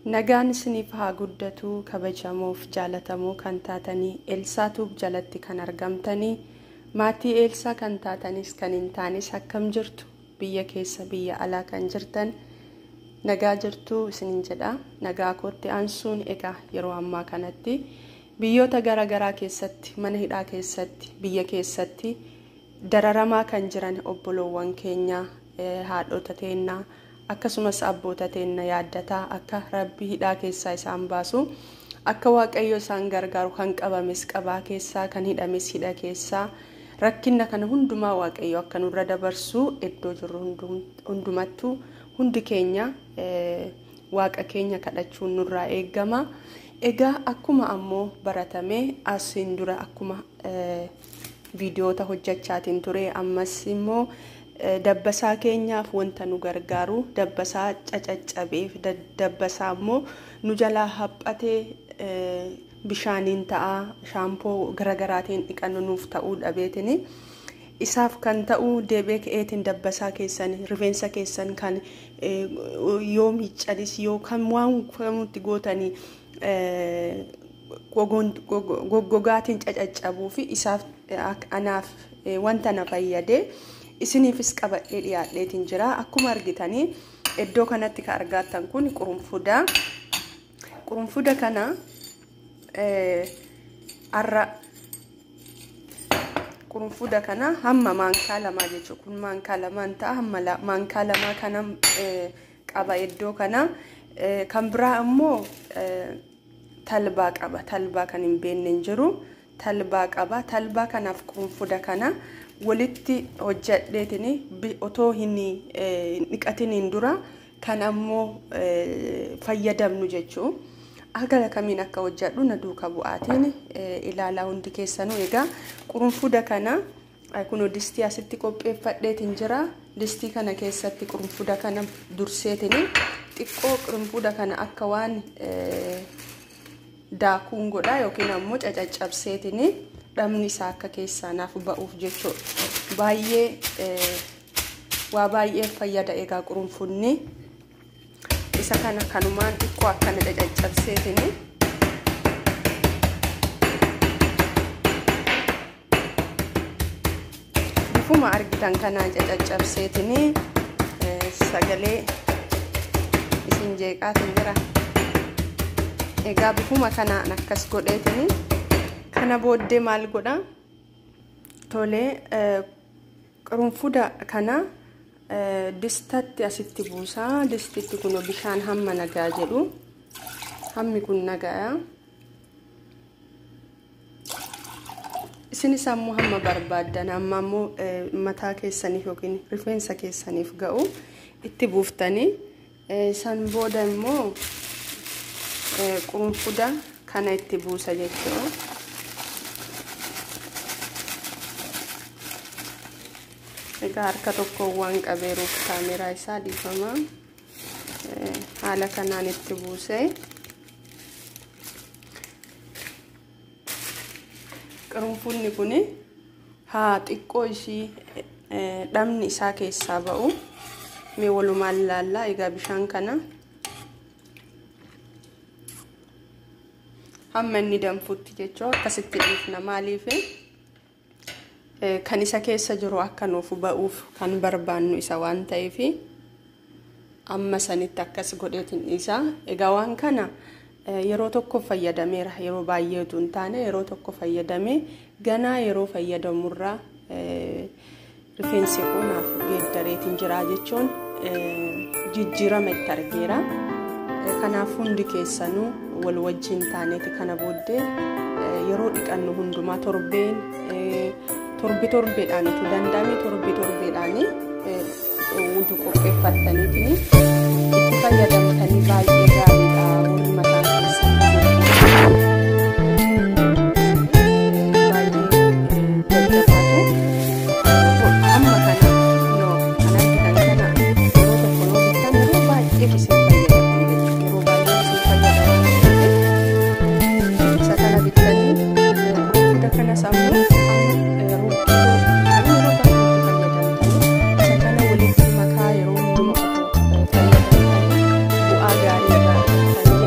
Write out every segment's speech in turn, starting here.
Nagaan isiniif haa guddatu kabajamoof jaalatamoo kan taatanii Elsaa Tube jalatti kan argamtanii maatii Elsaa kan taatanis kan hin taanes akkam jirtu biyya keessa biyya alaa kan jirtan nagaa jirtu isiniin jedha. Nagaa kootti aansuun egaa yeroo ammaa kanatti biyyoota garaagaraa keessatti mana hidhaa keessatti biyya keessatti dararamaa kan jiran obboloowwan keenya haadhota teennaa akkasumas abboota teenna yaaddataa akka rabbi hidhaa keessaa isaan baasu akka waaqayyo isaan gargaaru kan qabames qabaa keessaa kan hidhames hidha keessaa rakkina kana hundumaa waaqayyo akka nurra dabarsu iddoo jirru hundumattuu hundi keenya waaqa keenya kadhachuun nurraa eegama. Egaa akkuma ammoo baratame asiin dura akkuma viidiyoota hojjechaatiin ture ammas immoo dabbasaa keenyaaf wanta nu gargaaru dabbasaa cacaccabeef dabbasaa immoo nu jalaa haphatee bishaaniin ta'a shaampoo garaagaraatiin dhiqannu nuuf ta'uu dhabeetini isaaf kan ta'u deebee ka'eetiin dabbasaa keessan rifeensa keessan kan yoo miiccanis yoo kan waan kamutti gootanii goggogaatiin cacaccabuu fi isaaf anaaf wanta na fayyade isiniifis qabadhee dhiyaadheetiin jira. Akkuma argitanii iddoo kanatti kan argattan kun qurunfuda. Qurunfuda kana arra qurunfuda kana hamma maankaa lamaa jechuudha. Kun maankaa lamaan ta'a hamma maankaa lamaa kana qaba iddoo kana. Kan biraa immoo talbaa qaba. Talbaa kan hin beekne hin jiru. Talbaa qaba. Talbaa kanaaf qurunfuda kana walitti hojjadheetini otoo hin dhiqatiniin dura kan ammoo fayyadamnu jechuu. Haala kamiin akka hojjadhu na duuka bu'aatiin ilaalaa hundi keessanuu. Egaa qurunfuda kana kunoo distii asitti qopheeffadheetiin jira. Distii kana keessatti qurunfuda kana durseetini xiqqoo qurunfuda kana akka waan daakuun godha yookiin ammoo cacaccabseetini dhamni isaa akka keessaa naaf ba'uuf jechuudha. Baay'ee waa baay'ee fayyada egaa qurunfunni. Isa kana kanumaan xiqqoo akkana cacaccabseetini bifuma argitan kanaan cacaccabseetini sagalee isin jeeqaatiin jira. Egaa bifuma kanaan akkas godheetini kana booddee maal godha? Tolee qurunfuda kana distatti asitti buusaa. Distitti kun bishaan hamma nagaa jedhu. Hammi kun nagaa. Isinis ammoo hamma barbaaddan amma ammoo mataa keessaniif yookiin rifeensa keessaniif ga'u itti buuftanii san booda immoo qurunfuda kana itti buusa jechuudha. Egaa harka tokko waan qabeeruuf kaameraa isaa dhiifama. Haala kanaan itti buuse. Qurunfunni kun haa xiqqoo ishii dhamni isaa keessaa ba'u. Mee walumaan ilaallaa. Egaa bishaan kana hamma inni danfutti jechuudha akkasitti dhiifna. Maaliif kan isa keessa jiru akka nuuf ba'uuf kan barbaannu isa waan ta'eef amma sanitti akkas godheetiin dhiisa. Egaa waan kana yeroo tokko fayyadameera. Yeroo baay'eetu hin taane yeroo tokko fayyadame ganaa yeroo fayyadamurraa rifeensi koo naaf geeddareetiin jira jechuun jijjiirama itti argeera. Kanaaf hundi keessanuu wal wajjin taaneeti kana booddee yeroo dhiqannu hundumaa torbeen torbi torbeedhaan utuu danda'ame torbi torbeedhaan utuu qopheeffattaniitiin itti fayyadamtanii baay'ee gaariidha. Warri mataan keessan baay'ee jajjabaatu. Amma kana kan argitan kana yeroo tokko yoo bittan yeroo baay'eef isin fayyadaman jechuudha. Yeroo baay'ee isin fayyadaman isa kana bittanii qurunfuda kanas ammoo bu'aa gaarii irraa argattan.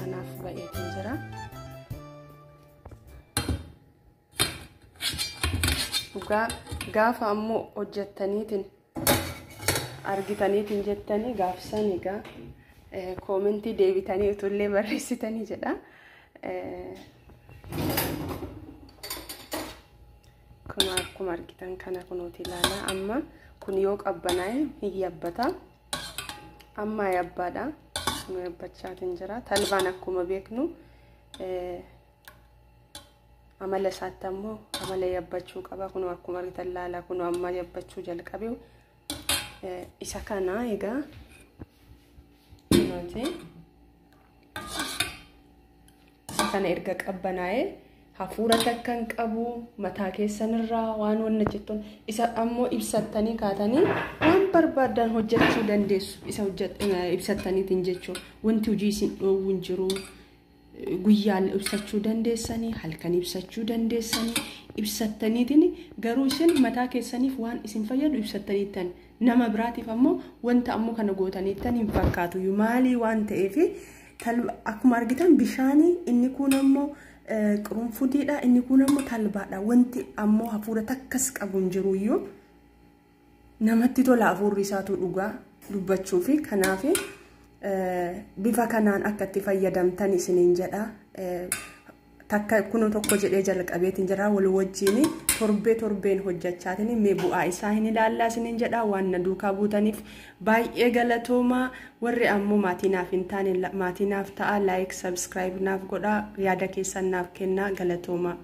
isaa naaf ba'eetiin jira. Dhugaa gaafa ammoo hojjettaniitiin argitaniitiin jettanii gaafsan egaa koomentii deebitanii utullee barreessitanii jedha. Kun akkuma argitan kana kunuuti ilaala. Amma kun yoo qabbanaa'e hin yabbata. Amma yabbaadha. Kun yabbachaatiin jira. Talbaan akkuma beeknu amala isaatti ammoo amala yabbachuu qaba. Kun akkuma argitan ilaala. Kun amma yabbachuu jalqabe. Isa kana egaa kunuuti. Isa kana erga qabbanaa'e hafuura takka hin qabu mataa keessanirraa waan wanna jettuun isa ammoo ibsattanii kaatanii waan barbaadan hojjechuu dandeessu. Isa ibsattaniitiin jechuun wanti hojii isin dhoowwu hin jiru. Guyyaan ibsachuu dandeessanii, halkan ibsachuu dandeessanii, ibsattaniitiin garuu isin mataa keessaniif waan isin fayyadu ibsattaniittan nama biraatiif ammoo wanta ammoo kana gootaniittan hin fakkaatu. Maalii waan ta'eef akkuma argitan bishaanii inni kun ammoo qurunfudiidha, inni kun ammoo talbaadha. Wanti ammoo hafuura takkas qabu hin jiruyyuu namatti tola hafuurri isaatu dhugaa dubbachuu fi kanaaf bifa kanaan akka itti fayyadamtan isiniin jedha. Takka kun tokko jedhee jalqabeetiin jira wal wajjin torbee torbeen hojjechaatiin mee bu'aa isaa hin ilaallaa isiniin jedha. Waan na duukaa buutaniif baay'ee galatoomaa. Warri ammoo maatii naaf hin taane maatii naaf ta'a, laayik sabskiraayib naaf godhaa, yaada keessan naaf kennaa, galatoomaa.